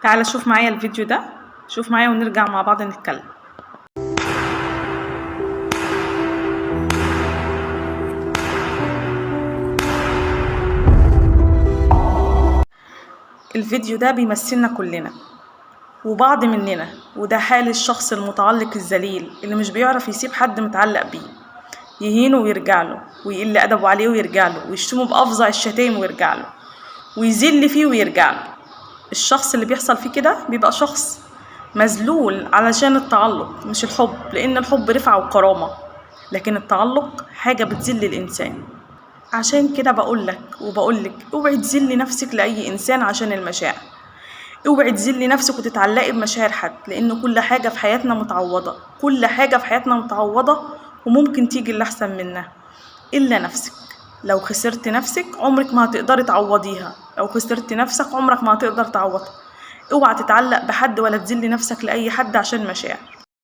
تعال شوف معايا الفيديو ده، شوف معايا ونرجع مع بعض نتكلم. الفيديو ده بيمثلنا كلنا وبعض مننا، وده حال الشخص المتعلق الذليل اللي مش بيعرف يسيب حد متعلق بيه، يهينه ويرجع له، ويقل أدبه عليه ويرجع له، ويشتمه بأفظع الشتايم ويرجع له، ويذل فيه ويرجع له. الشخص اللي بيحصل فيه كده بيبقى شخص مذلول علشان التعلق مش الحب، لأن الحب رفعة وكرامة، لكن التعلق حاجة بتذل الإنسان. عشان كده بقولك وبقولك اوعي تذلي نفسك لأي إنسان عشان المشاعر، اوعي تذلي نفسك وتتعلقي بمشاعر حد، لأن كل حاجة في حياتنا متعوضة، كل حاجة في حياتنا متعوضة وممكن تيجي اللي أحسن منها إلا نفسك. لو خسرت نفسك عمرك ما هتقدري تعوضيها، لو خسرت نفسك عمرك ما هتقدر تعوضها. اوعى تتعلق بحد ولا تذلي نفسك لأي حد عشان مشاعر.